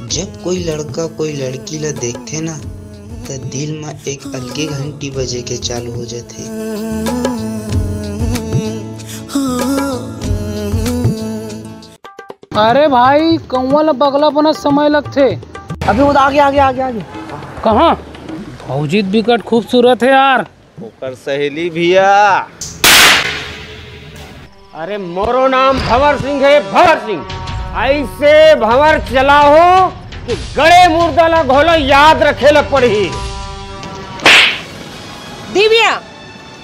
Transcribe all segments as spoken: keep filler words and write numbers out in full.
जब कोई लड़का कोई लड़की ला देखथे ना, त दिल म एक अलगे घंटी बजे के चालू हो जाथे। अरे भाई, कौआ ला बगला बनत समय लगथे। अभी वो तो आगे, आगे, आगे, आगे। कहाँ? भौजी त बिकट खूबसूरत हे यार। ओकर सहेली भैया। अरे, मोरो नाम भंवर सिंह हे, भंवर सिंह। ऐसे भंवर चलाहू कि गड़े मुर्दा ला घलो याद रखे ला पड़ही। दिव्या,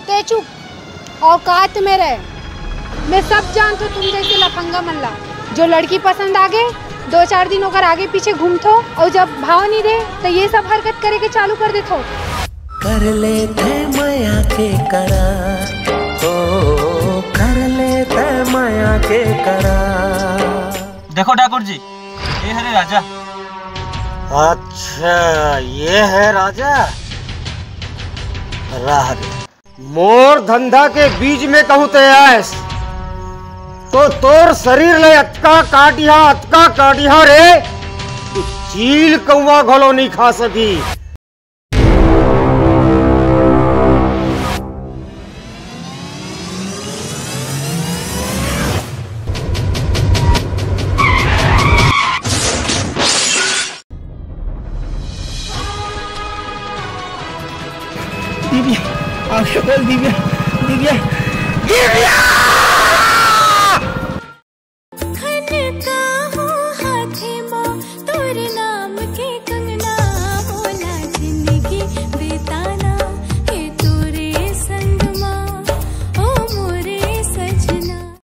ते चुप। औकात में रह। मैं सब जानथों तुम जैसे लफंगा मन ला। जो लड़की पसंद आगे, दो चार दिन ओकर आगे पीछे घूमथो, अउ जब भाव नहीं दे, तो ये सब हरकत करे के चालू कर देथो। कर लेथे मया के करार, ओ, कर लेथे मया के करार। देखो ठाकुर जी, ये हरे राजा। अच्छा, ये है राजा? रह दे। मोर धंधा के बीच में कहूँ ते आयस, तो तोर शरीर ले अतका काटिहा, अतका काटिहा रे, कि चील कौआ घलो नहीं खा सकी। दिव्या, आगे बोल दिव्या।